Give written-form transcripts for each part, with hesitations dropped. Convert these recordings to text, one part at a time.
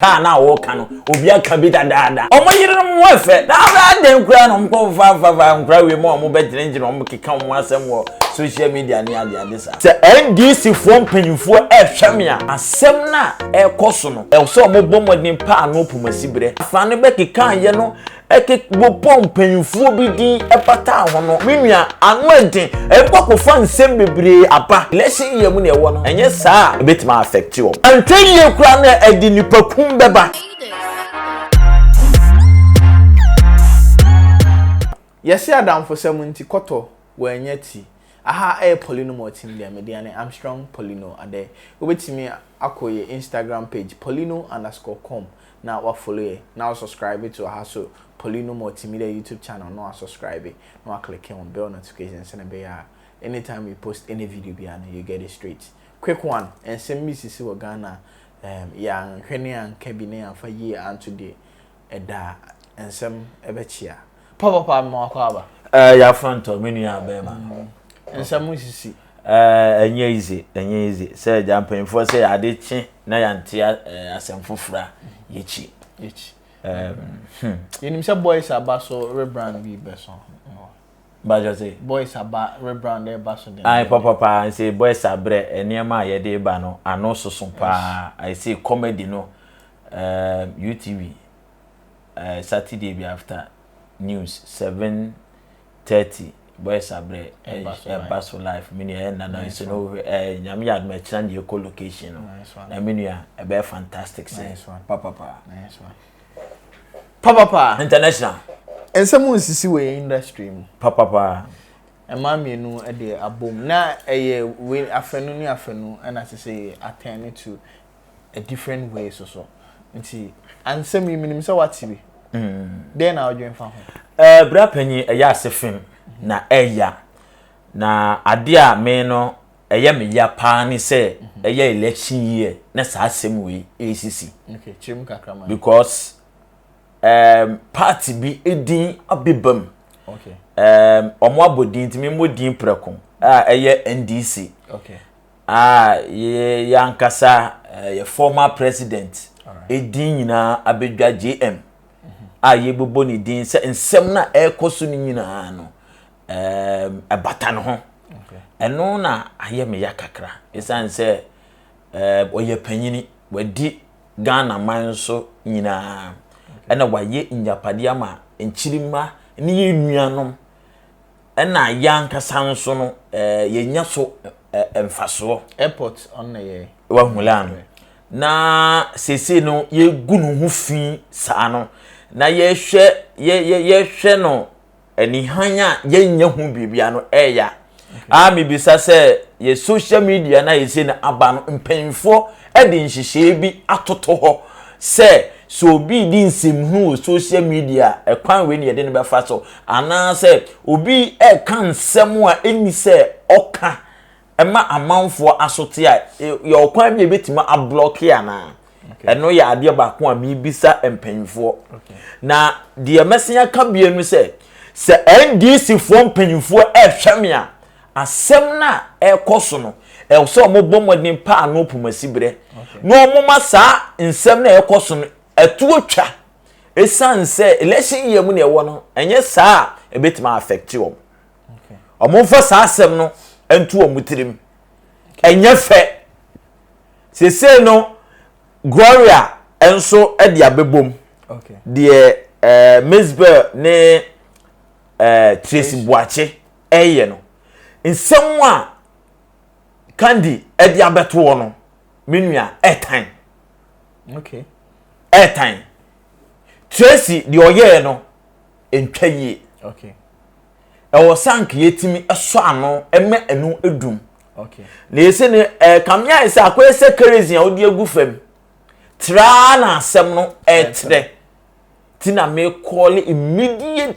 Kaa no a wɔka no, obi aka bi dadaada. Wɔn yerenom ho fɛ. Na adɛn koraa na wɔkɔfafafa nkora wei mu a wɔbɛgyinagyina wɔn keka wɔn asɛm wɔ social media ne adeade saa. Sɛ NDC foɔ mpanyinfoɔ ɛrehwɛ me a, asɛm no a ɛrekɔ so no, ɛwɔ sɛ wɔbɔ mmɔden pa ano pomasiberɛ. Afa no bɛkekaeɛ no bobɔɔ mpanyimfoɔ bi din bataa ho no, me nua, ano ɛden. Ɛbɛkɔ akɔfa nsɛm bebree aba. Election year mu na ɛwɔ no, ɛnyɛ saa a, ɛbɛtumi a affect wɔn. Anhwɛ yie koraa no, ɛde nnipakum bɛba. Yɛse adamfosɛm nti kɔtɔ wannya ti. Aha ɛyɛ Paulino Multimedia, me din ane Armstrong Paulino Adeh. Wobɛtumi akɔ yɛ Instagram page paulino underscore com na wa follow yɛ na wa subscribe to aha so Paulino Multimedia YouTube channel na wa subscribe na wa click on bell notification sɛnɛ ɛbɛyɛ a anytime we post any video biara no you get it straight. Quick one, nsɛm bi sisi wɔ Ghana um, yɛanhwɛ ne yɛanka bi ne yɛamfa yie anto deɛ ɛda a nsɛm ɛbɛkyea. Papa mma wakɔ aba. Ɛɛ yafa ntɔ me nua bɛrima. Mm. Nsɛm sisi. Ɛɛ ɛnyɛ easy ɛnyɛ easy sɛ agya mpanyinfoɔ sɛ ade kye na yɛante asɛm foforɔ a yɛkyi. Yɛkyi. Yɛnim sɛ boys aba so rebrand bi bɛso. Bàjọ́ sè. Boys aba rebrand ɛba so den. Ayi papa nse boys abrɛ nneɛma a yɛde ba no ano soso paa. I say comedy no UTV Saturday bi after news 7:30 boys abrɛ ɛba so live me nua ɛna na nso no ɛɛ nyame yɛ adum ɛkyina ne yɛkɔ location no na me nua ɛbɛyɛ fantastic sɛ papapa papapa international nsɛm nsisi wɔ yɛn industry mu papapa mmaa mmienu de abom na ɛyɛ wei afɛnu ne afɛnu ɛna sɛ atɛn to a different way so so nti ansɛm yi menim sɛ wate bi dɛn na wodwen fa ho. Ɛɛ bra panyin ɛyɛ ase fem na ɛya na adeɛ a me no ɛyɛ me ya paa ne sɛ ɛyɛ election year na saa asɛm wei ɛresisi. Okay, kyerɛ mu kakra ma. Because um, party bi edin abeba mu. Okay. Um, wɔn abɔ din nti me mmɔ din prɛko a ɛyɛ NDC. Okay. A yɛ yɛn ankasa yɛ former president edin nyinaa abedwa JM a yɛbobɔ ne din sɛ nsɛm no a ɛrekɔ so no nyinaa no ɛbata ne ho. Ɛno na ayɛ me ya kakra ɛsiane sɛ ɔyɛ panyini wadi Ghana man so nyinaa ɛna wayɛ ngyapadeɛ ama nkyirimma ne yɛn nuanom Ɛna yɛn ankasa nso no, ɛɛ yɛnya so ɛɛ mfasoɔ. Airport ɔno na yɛ. Wahu la no. Na seesei no yɛgu no ho fi saa no, na yɛhwɛ yɛ yɛ yɛhwɛ no anihan a yɛnyɛ ho biribia no ɛɛya. A mebisa sɛ yɛ social media na yɛsei no aba no mpanyinfoɔ de nhyehyɛeɛ bi atoto hɔ sɛ sɛ obi redi nsɛmhunu wɔ social media a ɛkwan wei na yɛde no bɛfa so anaasɛ obi reka nsɛm a ɛnni sɛ ɔka ɛma amanfoɔ asote a yɛ ɔkwan bi a yɛbɛtumi ablɔke anaa ɛno yɛ adeɛ baako a mebisa mpanyinfoɔ na deɛ mɛsen aka bie no sɛ sɛ NDC foɔ mpanyinfoɔ ɛrehwɛ me a asɛm no a ɛrekɔ so no ɛwɔ sɛ wɔbɔ mmɔden pa ano pomasi berɛ na wɔma saa nsɛm no a ɛrekɔ so no ɛtoɔ twa ɛsiane sɛ election year mu na ɛwɔ no ɛnyɛ saa a ɛbɛtumi affect wɔn wɔn mfa saa asɛm no nto wɔn tirim ɛnyɛ fɛ Seesei no, Gloria nso de abɛbom. Deɛ eh, Mizbel ne eh, Tracy Boakye ɛyɛ no, nsɛm a Candy de abɛtoɔ no, me nua ɛtan. Okay. Ɛtan. Tracy deɛ ɔyɛɛ no, ntwa yie. Okay. Ɛwɔ sɛ anka yɛtumi sɔ ano ma ɛno dum. Na yɛsɛ no ɛkame ayɛ sɛ akɔyɛ sɛ kerosene a wode agu fam traa na asɛm no ɛtrɛ ti na mekɔle immediate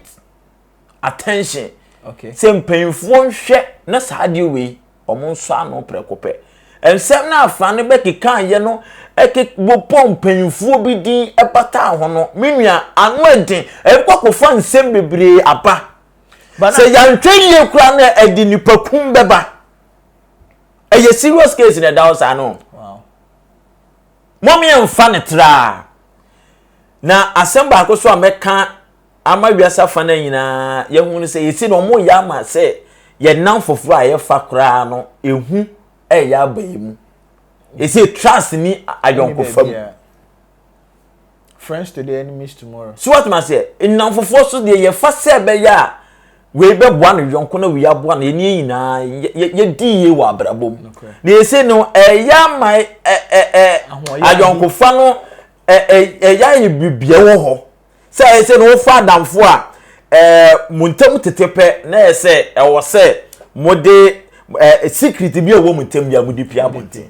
attention sɛ mpanyinfoɔ nhwɛ na saa adeɛ wei wɔn nsɔ ano prɛko pɛ. Nsɛm no afa no bɛkekaeɛ no bobɔ mpanyinfoɔ bi din bataa ho no, me nua, ano ɛden. Ɛbɛkɔ akɔfa nsɛm bebree aba. Sɛ yɛantwɛ yie koraa no ɛde nipakum bɛba. Ɛyɛ serious case na ɛda hɔ saa no. Mom yɛmfa no traa. Na asɛm baako so a mɛka ama wiase afa no nyinaa yɛhu no sɛ yɛsi no wɔn yɛ ama sɛ yɛn nam foforɔ a yɛfa koraa no ehu ɛyɛ aba yi mu. Yɛsi trust ni ayɔnkofa mu. Friends today, enemies tomorrow. So what ma sɛ nnamfofoɔ so deɛ yɛfa sɛ ɛbɛyɛ a wei bɛboa no yɔnko na wei aboa no yɛne yɛn nyinaa yɛdi yie wɔ abrabɔ mu. Na yɛsɛ no ɛyɛ ama ɛ ɛ ɛ ayɔnkofa no ɛ ɛ ɛyɛ ayɛ biribiara wɔ hɔ sɛ ɛyɛ sɛ no wofa adamfo a ɛɛ mo ntam tete pɛ na ɛyɛ sɛ ɛwɔ sɛ mode ɛɛ secret bi a ɛwɔ mo ntam bi a mode pia abɔnten.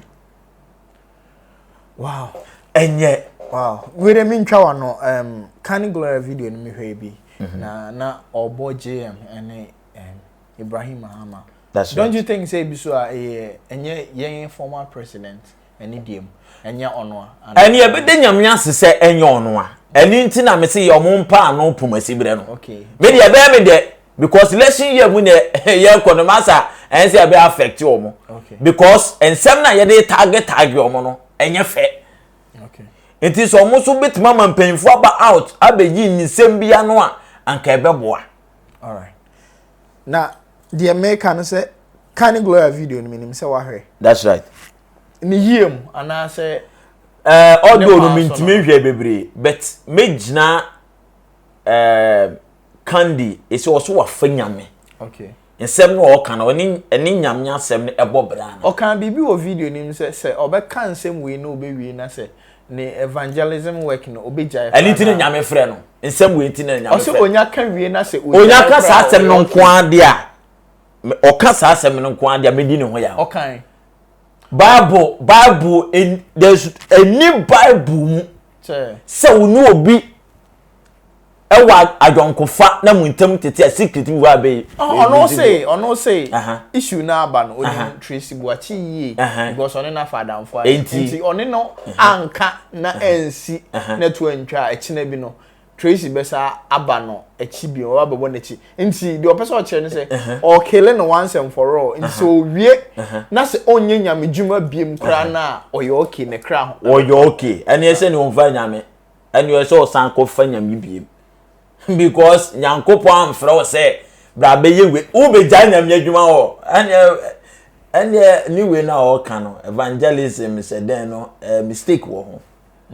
Wow. Ɛnyɛ. Wow. Wei de mentwa wa no um, Kani Gloria video no mehwɛ bi. Mm -hmm. Na na ɔbɔ JM ɛne um, Ibrahim Mahama. That's Don't right. you think say bi so a ɛyɛ ɛnyɛ yɛn former president ɛne deɛ mu ɛnyɛ ɔno a. Ɛne ɛbɛda nyame ase sɛ ɛnyɛ ɔno a. Ɛne nti na mese yɛ ɔmo mpa ano pomasi berɛ no. Okay. Me deɛ ɛbɛyɛ me dɛ because election year mu na yɛkɔ no masa ɛn sɛ ɛbɛ affect wɔn. Okay. Because nsɛm na yɛde target target wɔn no ɛnyɛ fɛ. Okay. Nti sɛ wɔn nso bɛtumi ama mpanyinfoɔ aba out abɛyi nsɛm bi ano a anka ɛbɛboa. All right. Na deɛ meka no sɛ Kani Gloria video no menim sɛ wahwɛ. That's right. Ne yie mu anaasɛ. Ɛɛ eh, audio no mintumi nhwɛ bebree but megyina ɛɛ eh, Candy esi ɔso wafa nyame. Okay. Nsɛm no ɔka no ɔne ɛne nyame asɛm no ɛbɔ bra no. Ɔka biribi wɔ video no mu sɛ sɛ ɔbɛka nsɛm wei na ɔbɛwie na sɛ ne evangelism work no ɔbɛgyae. Ɛne ti na nyame frɛ no nsɛm wei ti na nyame frɛ. Ɔsɛ onya ka wie na sɛ onya ka saa asɛm no nko ara deɛ a ɔka saa asɛm no nko ara deɛ a medi ne ho yaw. Ɔkan. Bible Bible there's any Bible mu sɛ wo ne obi ɛwɔ adɔnkofa na mo ntam tete a secret bi wɔ abɛyi. Ɔno se ɔno se issue no aba no onim Tracy Boakye yie because ɔne no afa adamfo ayɛ nti ɔne no anka na ansi na to antwa a ɛkyena bi no Tracy bɛsa aba no akyi bio ɔba bɛbɔ n'akyi nti deɛ ɔpɛ sɛ ɔkyerɛ ne sɛ ɔkele no once and for all nti sɛ owie na sɛ ɔnyɛ nyame dwuma biem koraa no a ɔyɛ okay ne kra ho. Ɔyɛ okay ɛne ɛsɛ ne ɔmfa nyame ɛne ɛsɛ ɔsan kɔfa nyame biem because nyankopɔn amfrɛ wo sɛ bra bɛyɛ wei wobɛgyae nyame adwuma hɔ ɛne ɛne ne wei no a ɔka no evangelism sɛ dɛn no eh, mistake wɔ ho.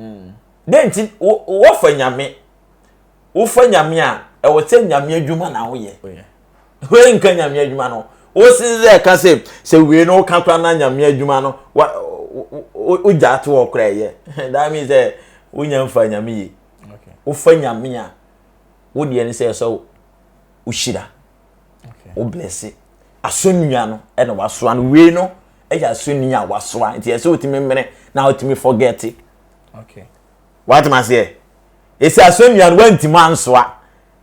Mm. Dɛn nti wɔfa nyame wofa nyame a ɛwɔ sɛ nyame adwuma na woyɛ wei nka nyame adwuma no wosi sɛ ɛka sɛ sɛ wei no woka kora na nyame adwuma no wogya to hɔ kora ɛyɛ that means sɛ wonya mfa nyame yie wofa nyame a wodeɛ ne sɛ ɛsɛ wohyira wo blɛse asɔnnua no ɛna wasoa no wei no ɛyɛ asɔnnua a wasoa nti ɛsɛ wotumi mmene na wotumi forget okay watumi aseɛ ɛsɛ asɔnnua no wantumi ansoa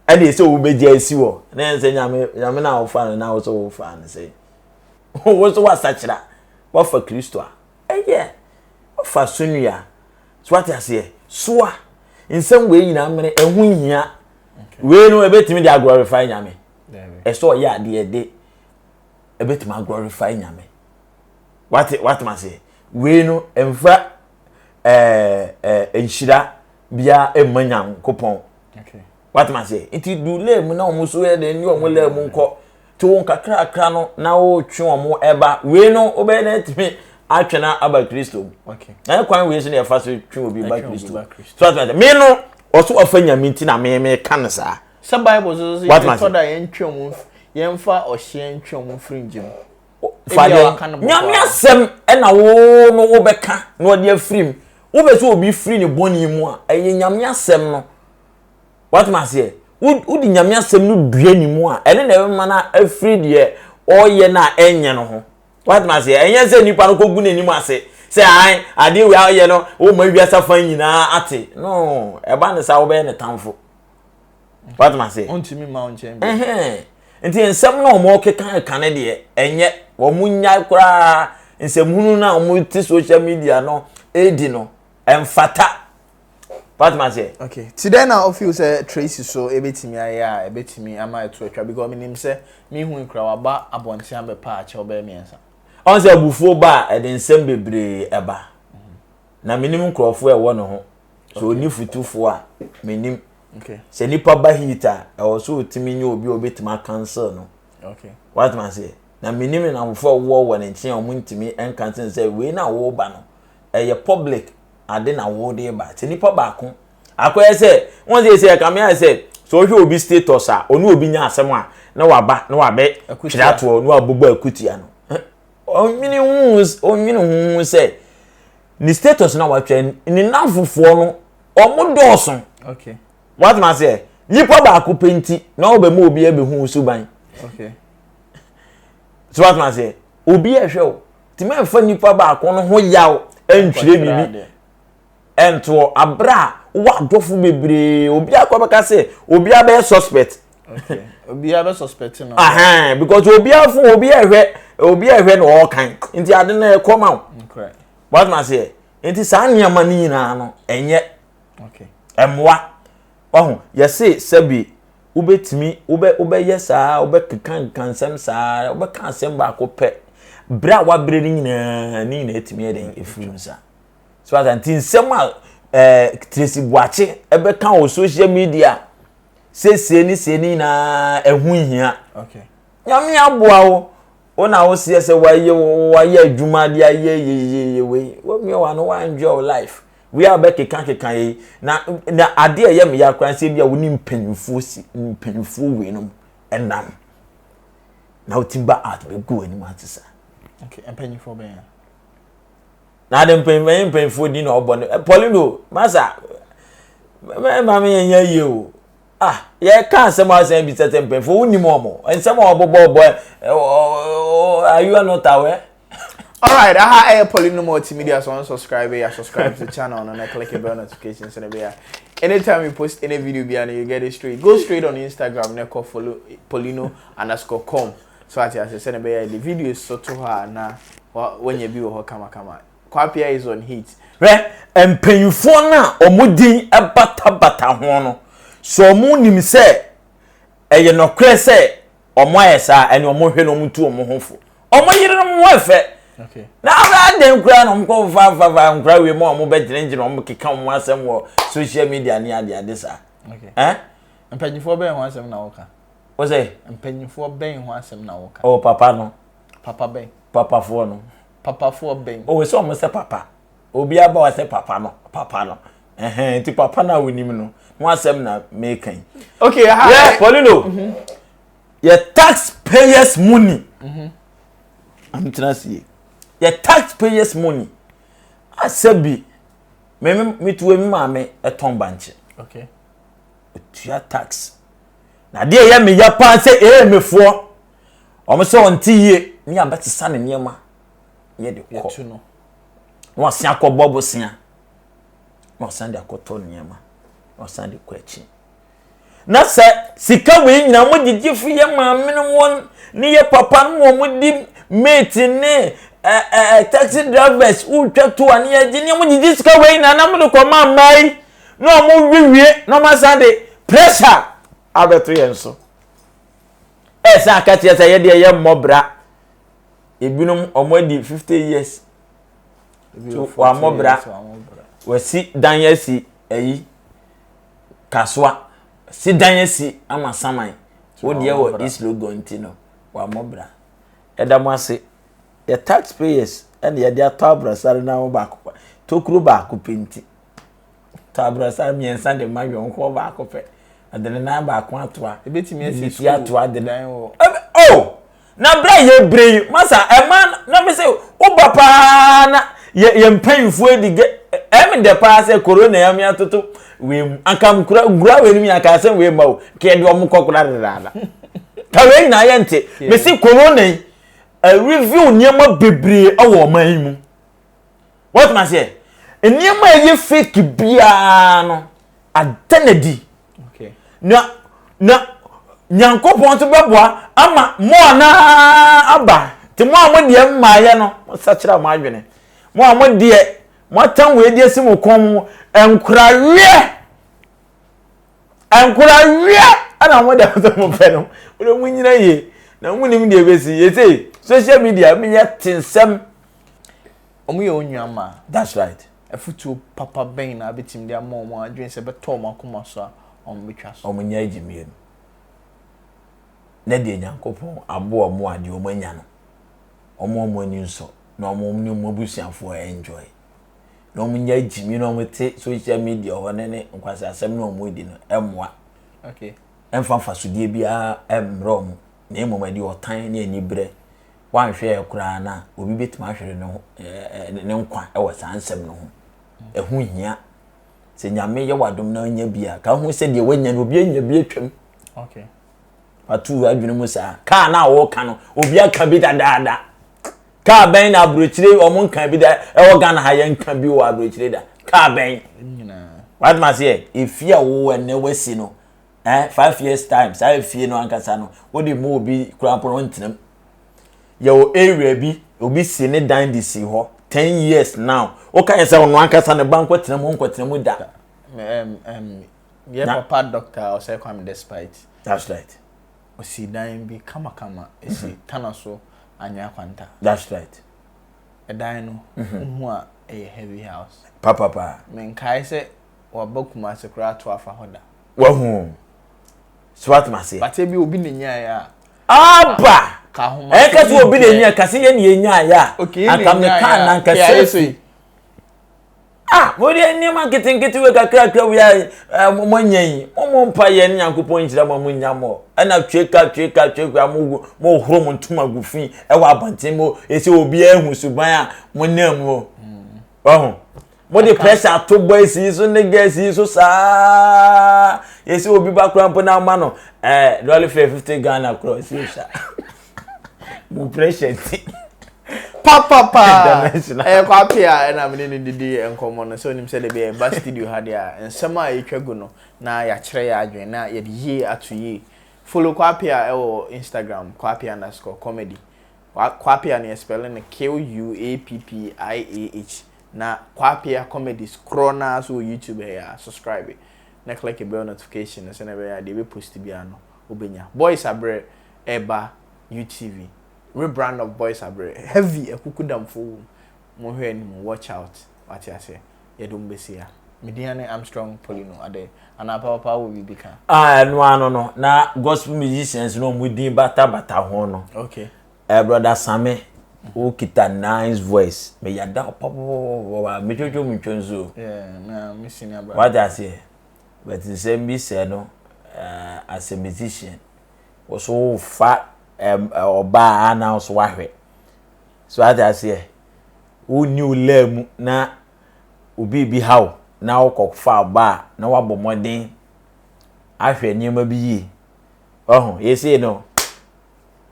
ɛna ɛsɛ wobɛgye asi wɔ na ɛnsɛ nyame nyame na wofa no na wo sɛ wofa no sɛ wo so wasakyera wafa kristo a ɛyɛ wafa asɔnnua so wate aseɛ soa nsɛm wei nyinaa mmene ɛho nhia wei no ɛbɛtumi de aglorify nyame ɛsɛ ɔyɛ adeɛ de ɛbɛtumi aglorify nyame wate wate ma seɛ wei no ɛmfa ɛɛ ɛɛ nhyira biara ɛmma nyankopɔn wate ma seɛ nti du lay mu na wɔn so yɛ de ne wɔn lay mu nkɔ te wɔn kakrakra no na wɔretwe wɔn ɛba wei no wobɛyɛ na ɛtumi atwe na aba kristo mu ɛyɛ kwan wei so na yɛfa so twe obi ba kristo so wate ma seɛ me no ɔso ɔfa nyame nti na me me ka no saa. Sɛ Bible so sɛ yɛtɔ da yɛntwe wɔn yɛmfa ɔhyeɛ ntwe wɔn mfiri ngye mu. Fa deɛ nyame asɛm ɛna wo no wobɛka na ɔde afiri mu. Wobɛ sɛ obi firi ne bɔne mu a ɛyɛ nyame asɛm no. Watoma aseɛ wode nyame asɛm no dua ne mu a ɛne na ɛbɛma no afiri deɛ ɔyɛ no a ɛnyɛ no ho. Watoma aseɛ ɛnyɛ sɛ nipa no kɔgu n'anim ase sɛ an adeɛ wei ayɛ no woma wiase afa nyinaa ate no ɛba ne saa wobɛyɛ ne tamfo. Wate ma se? Ɔntumi mma wo nkyɛn bi. Nti nsɛm na wɔn keka ka ne deɛ ɛnyɛ wɔn nyae koraa nsɛmhunu na wɔn te social media no edi no ɛnfata. Wate ma se? Okay. Ti dɛn na ofeel sɛ Tracy so ebetumi ayɛ a ebetumi ama ɛto atwa because menim sɛ mehu kura waba abɔnten abɛpa akyɛw bɛyɛ mmiɛnsa. Ɔn sɛ abufuo ba a ɛde nsɛm bebree ɛba. Na menim nkurɔfoɔ ɛwɔ ne ho. So ɔni futufoɔ a menim. Sɛ nipa ba heat a ɛwɔ so ɔtumi nye obi a ɔbɛtumi akansel no. Watoma aseɛ. Na menim nnamfofoɔ a wɔwɔ wɔ ne nkyɛn a wɔntumi nkansel sɛ wei na wɔreba no ɛyɛ public ade na wɔde ba. Sɛ nipa baako akɔyɛ sɛ wɔn sɛ sɛ ɛkame ayɛ sɛ sɛ ɔhwɛ obi status a ɔne obi nya asɛm a na waba na wabɛ twerɛ atoɔ na wabobɔ akutia no. Ɔnwene ho ɔnwene ho sɛ ne status na watwerɛ ne nnamfofoɔ no wɔn dɔɔso. Okay. Watena aseɛ nipa baako pɛ nti na ɔbɛma obi abɛhu suban. Okay. So watena aseɛ obi ɛhwɛ o nti mɛnfa nipa baako no ho yaw ɛntwerɛ biribi ɛntoɔ abere a wowɔ adɔfo bebree obi akɔ bɛka sɛ obi abɛyɛ suspect. Okay. Obi abɛ suspect no. Ahan because obi afo obi ɛhwɛ obi ɛhwɛ na ɔɔkan nti ade no ɛkɔ ma wo. Okay. Watena aseɛ nti saa nneɛma no nyinaa no ɛnyɛ ɛmmoa wahu yɛse sɛbi wobɛtumi wobɛ wobɛyɛ saa wobɛkeka nka nsɛm saa wobɛka asɛm baako pɛ berɛ a wabrɛ no nyinaa ne nyinaa atumi yɛ dɛn ɛfiri nsa so asa nti nsɛm a ɛɛ Tracy Boakye ɛbɛka wɔ social media sesie ne sie ne nyinaa ɛho nhia nyame aboa wo Wo na wo seɛ sɛ wayɛ wayɛ adwuma de ayɛ yeyeye wei wamia wano wa enjoy wo life wei a bɛkeka keka yi na na adeɛ ɛyɛ me ya koraa sɛ bi a wo ne mpanyinfoɔ si mpanyinfoɔ wei nom ɛnam na wotim ba out bɛgu w'anim ate saa. Okay, mpanyinfoɔ bɛn ya? Na ade mpanyinfoɔ mpanyinfoɔ di na ɔbɔ no Paulino masa mɛma me yɛn nyɛ yie o. Ah, yɛka asɛm a ɔsɛn bisa sɛ mpanyinfoɔ wonim wɔn nsɛm a wɔbobɔ bɔ are you not aware? Alright, aha ɛyɛ Paulino Multimedia so unsubscribe ya subscribe to channel no na click the bell notification so na anytime we post any video bi you get it straight. Go straight on Instagram na kɔ follow Paulino underscore com so ate ase sɛ na bɛyɛ the video so to hɔ a na wanya bi wɔ hɔ kama kama. Kwapia is on heat. Hwɛ, mpanyinfoɔ no a wɔn din batabata ho no, sɛ wɔn nim sɛ ɛyɛ nɔkorɛ sɛ wɔn ayɛ saa ɛne wɔn hwɛ na wɔn tu wɔn ho fo. Wɔn yerenom ho ɛfɛ. Na adɛn koraa na wɔn kɔ fafafa nkora wei mu a wɔn bɛgyinagyina wɔn keka wɔn asɛm wɔ social media ne ade ade saa. Okay. Mpanyinfoɔ bɛn ho asɛm na wɔka? Wosɛ? Mpanyinfoɔ bɛn ho asɛm na wɔka? Oh, papa no. Papa bɛn? Papafoɔ no. Papafoɔ bɛn? O sɛ wɔn sɛ papa. Obi aba wɔ sɛ papa no, papa no. Ɛhɛn, nti papa no a wonim no, ho asɛm na meka yi. Okay, ha. Yeah, Paulino. Mm -hmm. Yɛ taxpayers money. Mm -hmm. Amtena se yie. Yɛ taxpayers money. Asɛ bi, me me me tuo me maame ɛtɔn bankye. Okay. Otua tax. Na adeɛ ɛyɛ me ya paa sɛ ee mefoɔ. Wɔn sɛ ɔnte yie ne abɛsesa ne nneɛma yɛ de kɔ na wasan akɔbɔ bosea na wasan de akɔtɔ nneɛma na wasan de kɔ akyi na sɛ sika wei nyinaa mo gyegye fi yɛ maame no wɔn ne yɛ papa no wɔn di mate ne ɛɛ ɛɛ taxi drivers wotwa to a ne yɛ gye ne mo gyegye sika wei nyinaa na mo de kɔ maa mmaa yi na wɔn wiewie na wɔn asan de pressure abɛto yɛn so. Ɛsan aka kyerɛ sɛ yɛdeɛ yɛ mmɔ bra. Ebinom wɔn adi 50 years. So wɔammɔ bra. Wɔasi dan asi ayi kasoa. Si dan asi ama saman. Wo deɛ wɔ East Legon nti no wɔammɔ bra. Ɛda mo ase. Yɛ tax payers ɛna yɛde atɔ abrasare na ho baako tokuro baako pɛ nti. Tɔ abrasa mmiɛnsa de ma yɔnkoɔ baako pɛ. Ɔde ne nan baako atoa. Ebetumi asi Ne ti sukuu atoa de dan wɔ. Ɛbɛ oh! Na berɛ a yɛbrɛ yi, masa ɛma na me sɛ woba paa na yɛ yɛ mpanyinfoɔ adi gɛ ɛmi dɛ paa sɛ corona ya mi atoto wei mu anka nkura nkura wei no mi anka asɛm wei ma o nka yɛde wɔn kɔ kora dedaada ka wei nyinaa yɛ nte me se corona yi review nneɛma bebree wɔ ɔman yi mu. Wɔtuma aseɛ nneɛma a ɛyɛ fake biara no ada no adi na na nyankopɔn nso bɛboa ama mo a na aba nti mo a mo deɛ mmaeɛ no mo sakyera mo adwene mo a mo deɛ mo atam wei deɛ si mo kɔn mu nkoraweɛ nkoraweɛ ɛna mo deɛ sɛ mo pɛ no mo deɛ mo nyina yie na mo nim deɛ ebesi yɛsɛ social media mo yɛ te nsɛm. Ɔmo yɛ wo nua mmaa. That's right. Afutuo papa bɛn na abɛtumi de ama wɔn adwene sɛ ɛbɛtɔ wɔn akoma so a wɔbɛtwa so? Wɔn nyɛ agyimie no. Na deɛ Nyankopɔn aboa wɔn a deɛ wɔn anya no, wɔn wɔn ani nsɔ na wɔn ne wɔn abusuafoɔ enjoy. Na wɔn nyɛ agyimie na wɔn te social media hɔ ne ne nkwaseasɛm na wɔn redi no ɛmmoa. Okay. Ɛmfa mfasodeɛ biara ɛmmerɛ wɔn na mmom ɛde ɔtan ne aniberɛ Woanhwɛ yɛ koraa no a, obi bɛtumi ahwere ne ho ne nkwa wɔ saa nsɛm no ho. Ɛho hia. Sɛ Nyame yɛ w'adom na anya bi a, ka ho sɛ deɛ wanya no, obi anya bi atwam. Okay. Watu adwene mu saa. Kaa no a wɔka no, obi aka bi dadaada. Kaa bɛn na aburokyire wɔn nka bi da ɛwɔ Ghana ha yɛn nka bi wɔ aburokyire da. Kaa bɛn. Wate aseɛ, efie a wɔwɔ ɛnɛ wasi no, eh, 5 years time saa efie no ankasa no wode mu obi kura mpo no ntenam yɛwɔ area bi obi si ne dan de si hɔ 10 years now woka yɛ sɛ ɔno ankasa ne ba nkɔtena mu nkɔtena mu da. Yɛ papa doctor Osei Kwame Despite. That's right. Osi dan bi kamakama esi tana so Anwea Kwanta. That's right. Ɛdan no wohu a ɛyɛ heavy house. Papapa. Menkae sɛ waba Kumase koraa to afa hɔ da. Wahu. So what ma se? But ebi obi na nyae a. Aba. Ɛka sɛ obi na nya kasi yɛ na yɛnyaeɛ a. Okay, anka me kaa na anka sɛ ah mo deɛ nneɛma nketenkete wei kakrakra wei a mo anya yi mo mo mpa yɛ ne Nyankopɔn nhyira mo mo nya mo ɛna twe ka twe ka twe ka mo mo horo mo ntoma gu fi ɛwɔ abɔnten mo ɛsɛ obiara ehu suban a mo nam mu ɔho mo de pressure ato boys yi so ne girls yi so saa yɛsɛ obi ba kora mpo na ama no ɛɛ lɔri fɛ 50 Ghana kora ɔsi osha mo pressure ti. Papapa ɛyɛ Kwape a ɛna mene ne didi nkɔmmɔ no sɛ onim sɛ de bi ɛba studio ha deɛ a nsɛm a yɛtwa gu no na yɛakyerɛ yɛ adwene na yɛde yie ato yie. Follow Kwape a ɛwɔ Instagram, Kwape_comedy. Kwape a no yɛ spelling no Quappiah. Na Kwape Comedies korɔ naa so wɔ YouTube ha yi a, subscribe na click bell notification no sɛnea ɛbɛyɛ a deɛ ɛbɛ post biara no wobɛnya. Boys Abrɛ ɛreba UTV, rebrand of Boys Abrɛ, heavy akukudamfoɔ wɔ mu, monhwɛ anim, watch out, wate aseɛ, yɛde wɔn bɛsi ha. Me din ne Armstrong Polino Ade, anaa papapa wɔ biribi ka? Ah, ɛno ano no, na gospel musicians no wɔn din batabata ho no. Okay. Brother Same, wo kita nice voice. Me yada papapapa, me twetwe mu ntwe nso. Yeah, me me senior brother. What I say? But nsɛm bi sɛ no, as a musician, wo so fa ɔbaa a na wo so wahwɛ. So what I say? Wo ni wo laa mu na obi bi haw na wokɔ fa ɔbaa na wabɔ mmɔden ahwɛ nneɛma bi yie. Ɔho, yɛsei no,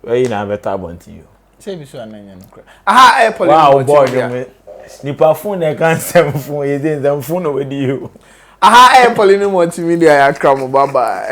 wɔyi na abɛtɔ abɔnten yi o. Sɛ ebi so a na nyɛ no kora. Aha ɛyɛ pɔli Wa a wobɔ ɔdwom nipa fon na ɛka nsɛm fon yɛsei nsɛm fon na wɔdi yi o. Aha ɛyɛ pɔli no multimedia yɛ akra mo, bye bye.